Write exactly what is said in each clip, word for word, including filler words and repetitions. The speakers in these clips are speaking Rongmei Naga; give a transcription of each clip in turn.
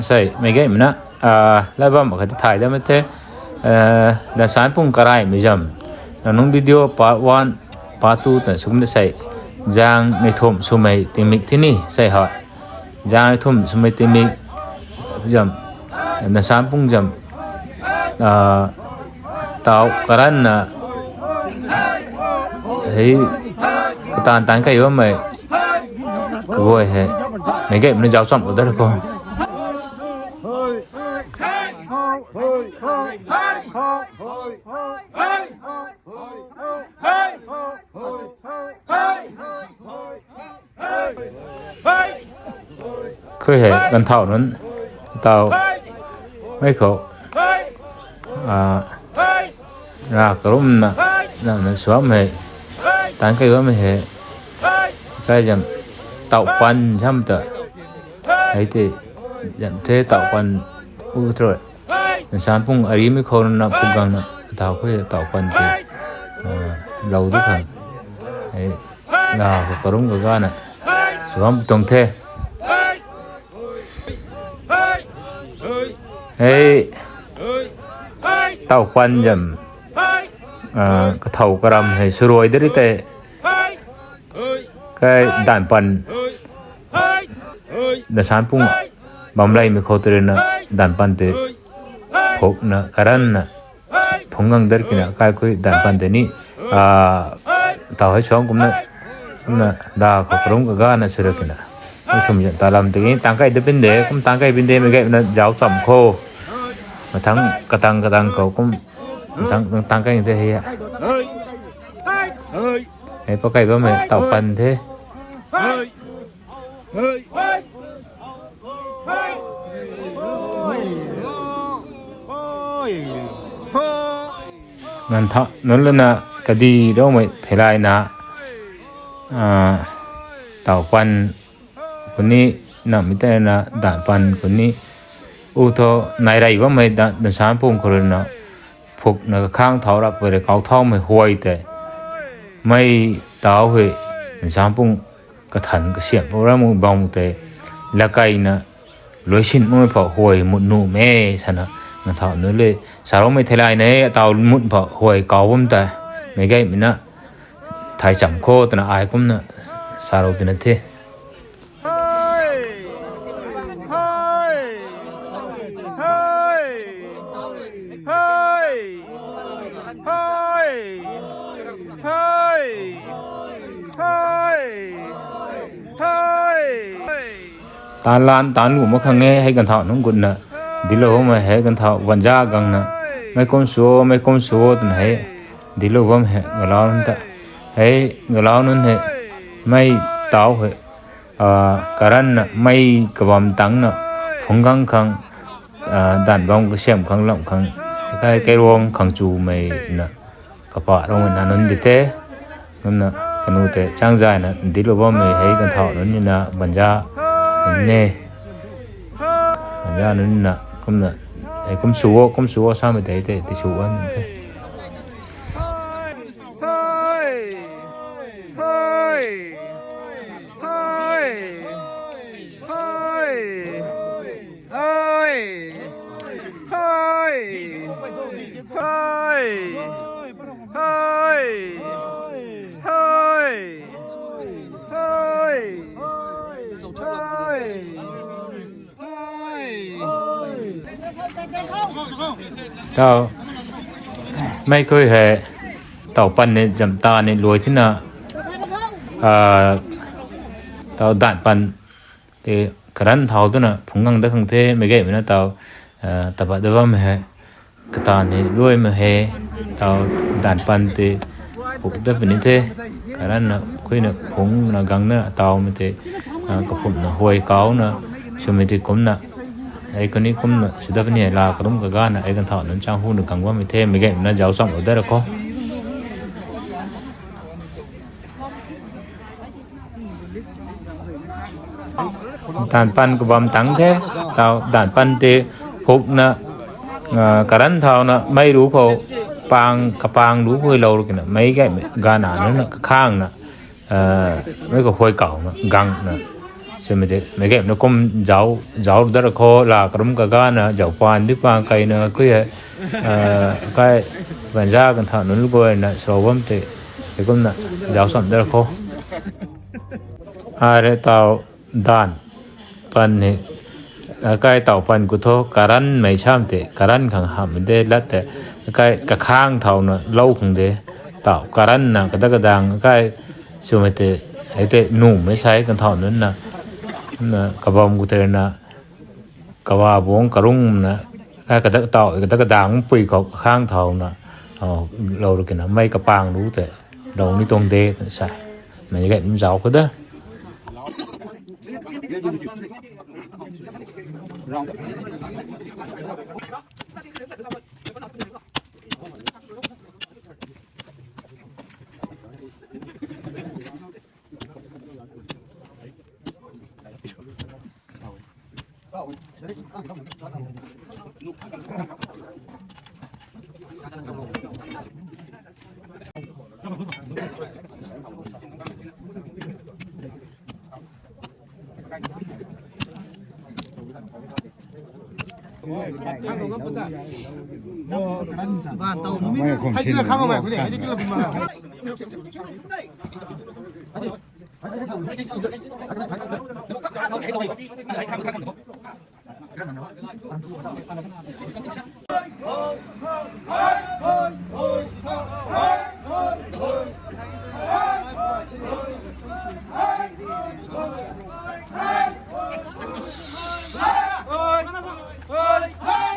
Sei, mei gaymei na, ah, lai bam khat thay dam the, ah, Dansanpung karaimei zam. Nang nunc video part one, part two ta sum de sei. Zang ni thum swmei tingmik tini sei ha. Zang ni thum swmei tingmik zam. Dansanpung zam. Ah, tau karan na. Hei, katan tan kai bammei. Kaguay hei. Mei gaymei na zauc cham u da kho. Khui hei ganthau nunc tau mei khou, ah, ra karumna, na, na suam hei, tan kai bammei hei, kai zam tau pan zam ta, hei te, zam the tau pan u tro. Dansanpung arimei khou na phu gangna, tau khui tau pan te, ah, lou du khang. Hei, na khou karum kagana, suam tuang the. Hei, tau pan zam, ah, kathau karam hei swruai de ri tei. Kai danpan, Dansanpung bam leymei khou tei rui na danpan te phukna karanna phungc gang dat kina kai khui danpan te ni, ah, tau hei suang kumna, kumna da khou karum kagana sw ra kina. Kum swmei zan ta lam tiki tang kai de pin de, kum tang kai pin de, mei gaymei na zauc cham kho. Mathang katang katang khou kum, mathang tang kai de hei. Hei pakai bammei tau pan the. Nganv tha nunc lana kadi roumei theilayna, ah, tau pan kuni, namei tei na danpan kuni, u thu nai rey bammei da, Dansanpung khou rui na phukna kakhang thau rap rui kau thaumei huay tei. Mei tau hei, Dansanpung kathan kasiamh pau ram bam tei, lakaina luisin mei phou huay mut nuh me sana, nganv tha nunc le, sa roumei theilayna e, tau mut phou huay kau bam tei, mei gaymei na, thay cham kho twna ai kumna, sa rou tina the. Tanlan tanlu mak khang e, hei ganthau nunc gutna, dilou bammei hei ganthau Banja gangna, meic kum sw o, meic kum sw o twna hei, dilou bam hei galau nunc ta, hei galau nunc hei, mei tau hei, ah, karanna mei kabam tangcna phungc gang khang, ah, danv bam kasiamh khang lam khang, kai kairuang khang chumei na, kapa roumei na nunc di the, nunc na kanu tei changzayna dilou bammei hei ganthau nunc nina Banja, nunc ne, Banja nunc na kumna, hei kum sw o, kum sw o samei tei tei tisw a nunc the. Tau, mei khui hei, tau pan ni zam ta ni luai thina, ah, tau danv pan tei karanv thau twna phungc gang dat khang the, mei gaymei na tau, ah, tapat dat bammei hei, kata ni luaimei hei, tau danv pan tei phuk dat puni the, karanna khuina phungcna gangna taumei tei, ah, kaphumna huay kauna, swmei tei kumna, hei kuni kumna sw dat puni hei la karum kagana, hei ganthau nunc chang huna gang bammei the, mei gaymei na zauc cham u dat ra kho. Danv pan kabam tangc the, tau danv pan tei phukna, ah, karanv thauna mei ru khou pang, kapang ru khou lou rui kina, mei gaymei gana nunc na kakhangna, ah, mei khou huay kauna, gangna, Mei de, mei game na kum zau, zau dar kho, la karum kaga na, zau pan di pan kai na, kui hei, kai, banza kan tha nunc guay na, so bam te, e kum na, zau sam dar kho. Are tau dan, pan ni, kai tau pan ku tho, karan mei sam te, karan khang ham de lat te, kai kakhang thau na, lou khang de, tau karan na, kada kadang, kai, swmei te, hei te, numei sai kan thau nunc na, na, kabam ku te na, kawa bung karung na, kai kada tau, kada kadang pui khou khang thau na, lou ru kina, mei kapang ru te, lou ni tuang de, sa, mei ge, zau kho da.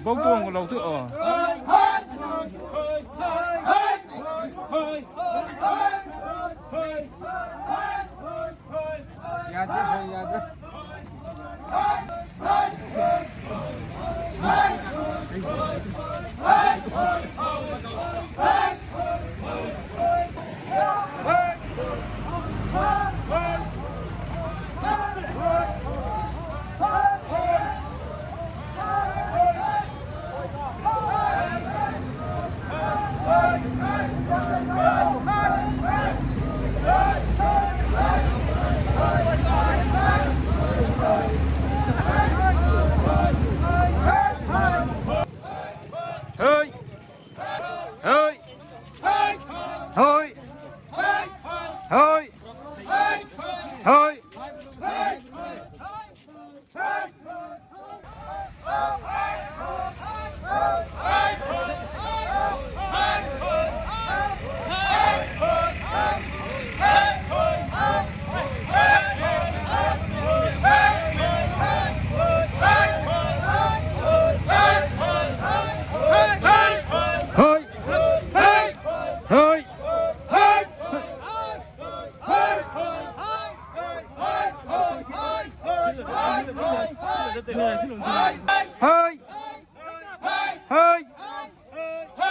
Bou tuang lou tu o. Yadra, yadra. Hei! Hei! Hei!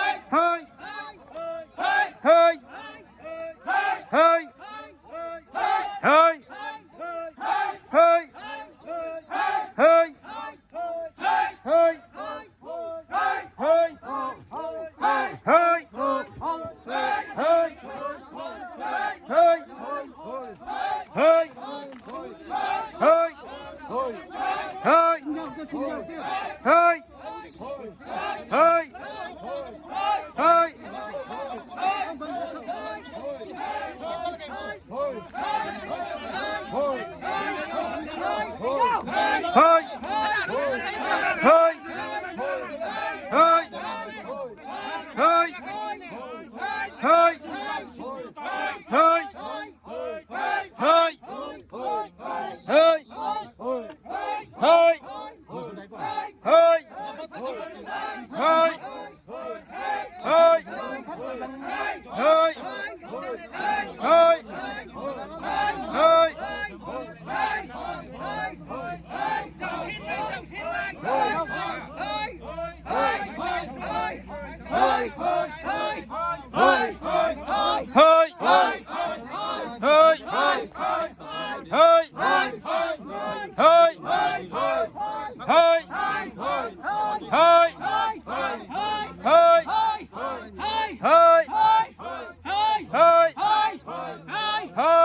Hei! Hei! Hei! Hei! Hei! Hei! Hei! Hei! Hei! Hei!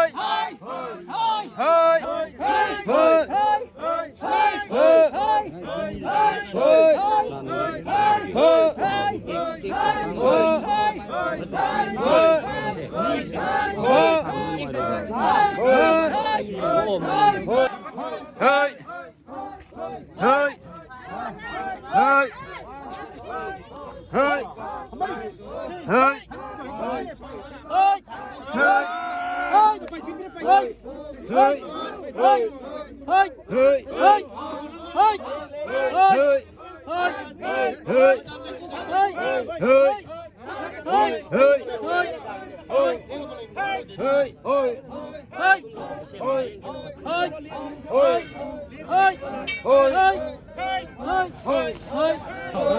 Hey! Hey! Hey! Hey! Hey!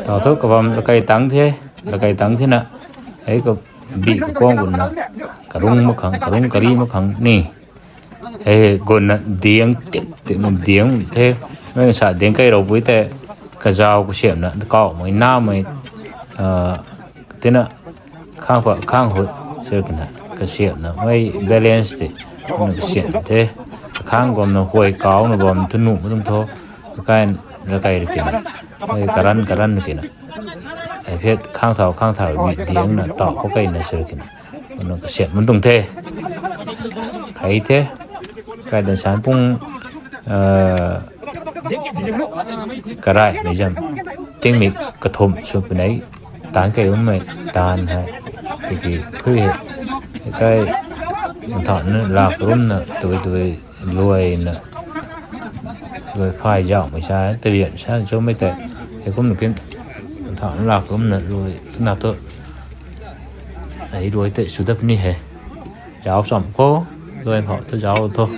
Tau thu kabam lakai tang the, lakai tang the na, hei ka bi ka kong gun na, karung makhang, karung kari makhang ni. Hei gun na diang tip tip na diang the, mei sa diang kai rau bui te, kazau kasiam na, kau mei na mei, ah, tina, khang pa, khang hut, sir kina, kasiam na, mei balance te, na kasiam the, khang bam na, huay kau na bam, tu nu ma tung tho, kai, lakai rikina, mei karan, karan rikina. Ai phet khang thau, khang thau, mi diang na, tau khou kai na, sir kina. Nang kasiam mun tung the. Thei the. Kai dan san pung, ah, karai mei zam. Tingmik kathum sw puni. Tan kai um mei, tan hei. Tiki phui hei. Kai, than na, lak rum na, tui tui, luai na. Luai phai zau mei sa, tarian sa, cho mei te. Hei kum na kin. Than na, lak rum na, luai. Na tu. Ai luai te sw dap ni hei. Zau sam khou, luai phau tu zau tho.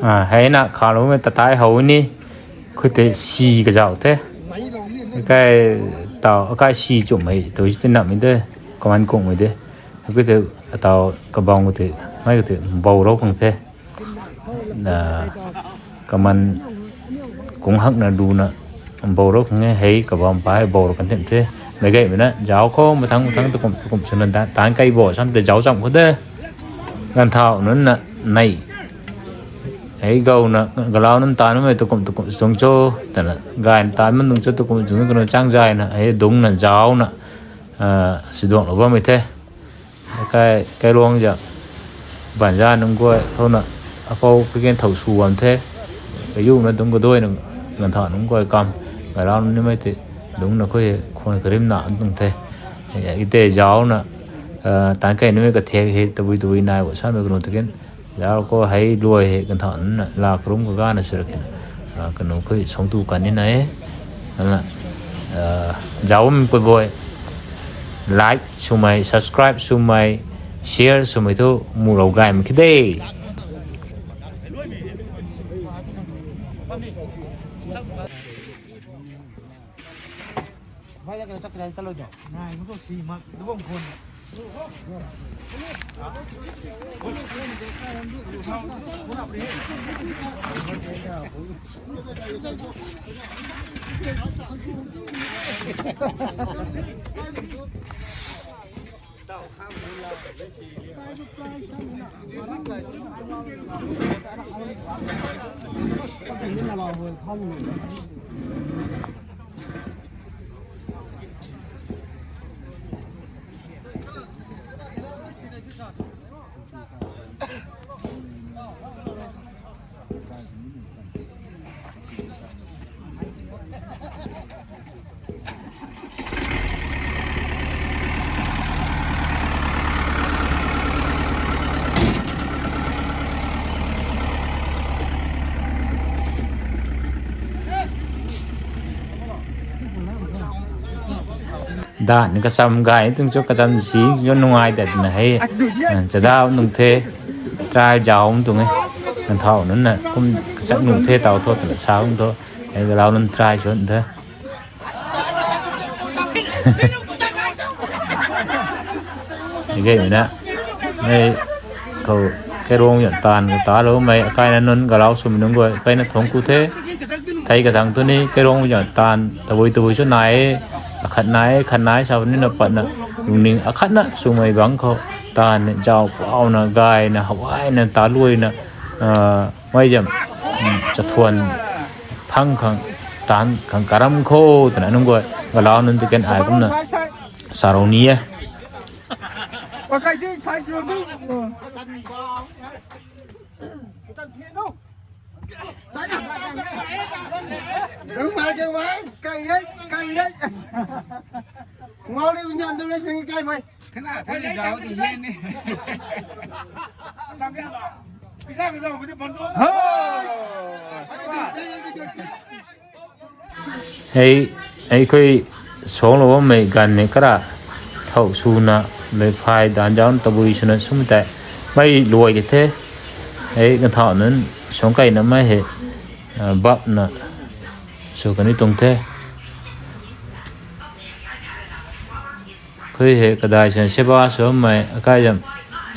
Ah, hei na, kha lou mei tatai hou ni, khou te si kazau the. Kai tau, kai si chum hei, tu si te nam mei de, kaman kung mei de. Khou te, tau kabang khou te, mei khou te, bau rou khang the. Na, kaman kung hak na du na, bau rou khang e, hei kabam pa hei bau rou kan tim the. Mei gay mei na, zau khou, mathang, mathang, tukum, tukum, sw na, tan, tan kai bo, sam te zau cham khou de. Gan thau nunc na, nei. Hei gau na, galau nunc tan mei tukum, tukum, sung cho, ta na, gay tan man dung cho, tukum, tukum, tukum, chang zay na, hei dung na, zau na, ah, si duang lou bam mei the. Kai, kai luang ja, ban za nunc guay, thou na, apou kai gen thau su bam the. Kai yu na dung kadoi na, gan thau nunc guay kam, galau nunc ni mei te, dung na khou hei, khwan karim na nung the. Ite zau na, ah, tan kai ni mei ka thek hei, tabui tabui nai, wa sa mei kanu ta ken. Zau khou hei luai hei kan thau na, lak rum kaga na sw ra kin. Ah, kanu khou song tu kan ni na e. Ana, ah, zau mi pui boi. Like swmei, subscribe swmei, share swmei thu mu rou gay mei khe de. Dan ni kacham gay tuang cho, kacham si cho nungai dat na hei. Chadau nung the, try zau tuang e. Kan thau nunc na kum kachak nung the, tau tho, tana sa kum tho. Hei galau nunc try cho the. Gay na. Mei khou kairong yan tan ta lou mei, akai na nunc galau swmei nunc guay, akai na thong ku the. Thei ka thang tu ni kairong yan tan, tabui tabui sw nai, akhat nai, khat nai sa ni na pat na, lungning akhat na swmei bang khou, tan zau pau na, gay na, hawai na, ta luai na, Ah, mei zam, um, chathuan phang khang, taanc khang karam khou twna nunc guay galau nunc tei kan ai kumna sarou ni e. Pakai di, sai siro di. Gang mai, gang mai, kai hei, kai hei. Ngau le, nyan tu le, sing kai mai. Kana thani zau di hei ni. Tam ya la. Pisa ka zau bu di ban do. Hei, hei khui suanglou bammei ganv ni kara thau swna, luiphay daanc zauc tabui swna sum tei mei luai di the. Hei ganthau nunc suang kaina mei hei, ah, bapna sw kani tuang the. Khui hei kadai sina seba sw bammei akai zam,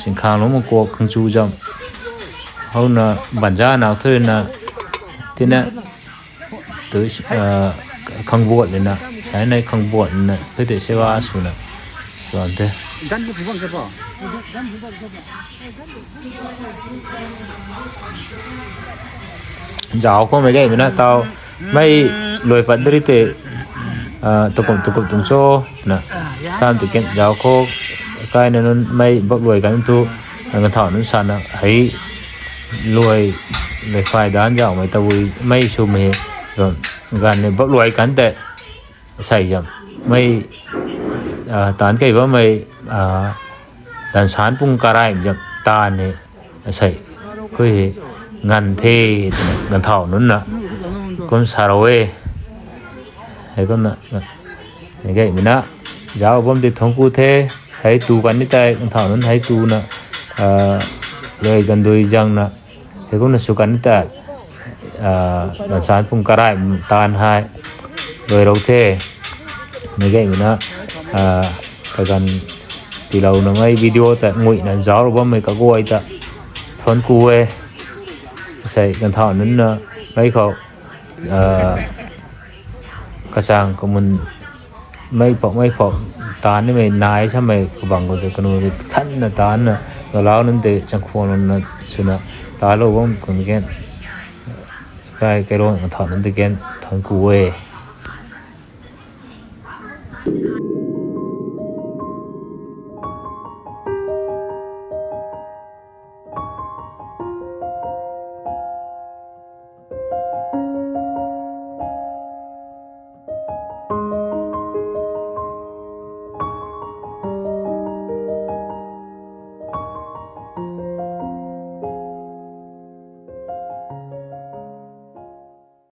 singkhanglou mak kuak khang chu zam. Houna banza nau thu rina, tina, tu, ah, khangbuat lina, sai nai khangbuat lina, khui tei seba swna, tuan the. Zauc khou mei gaymei na tau, mei luai pat dri tei, ah, takum takum tuang cho, na, sam tei kan zauc khou, kaina nunc mei bap luai kan thu, ganthau nunc sana hei luai, luiphay daanc zaucmei tabui mei swmei, ganv ni bap luai kan tei, sei zam, mei, ah, taanc kei bammei, ah, dansan pung karaimei zam taanv ni, sei, khui hei, nganv the, twna ganthau nunc na, kum sarou e, hei kumna, gaymei na, zauc bam tei thuanc ku the, hei tu kan ni tei ganthau nunc hei tuna, ah, luai gandui zangna, hei kumna sw kan ni tei, ah, dansan pung karai taanv hei luailou the. Mei gaymei na, ah, kaganv tiilouna mei video ta nguina zauc bammei kaguay ta thuanc ku e. Sei ganthau nunc na mei khou, ah, kachang kamun mei phou, mei phou, taanv nimei nai samei kabang khou tei kanu tei thanna taancna, galau nunc tei changkhwang lana swna, taanclou bam khang kan, kai, kailung ganthau nunc tei kan thuanc ku e.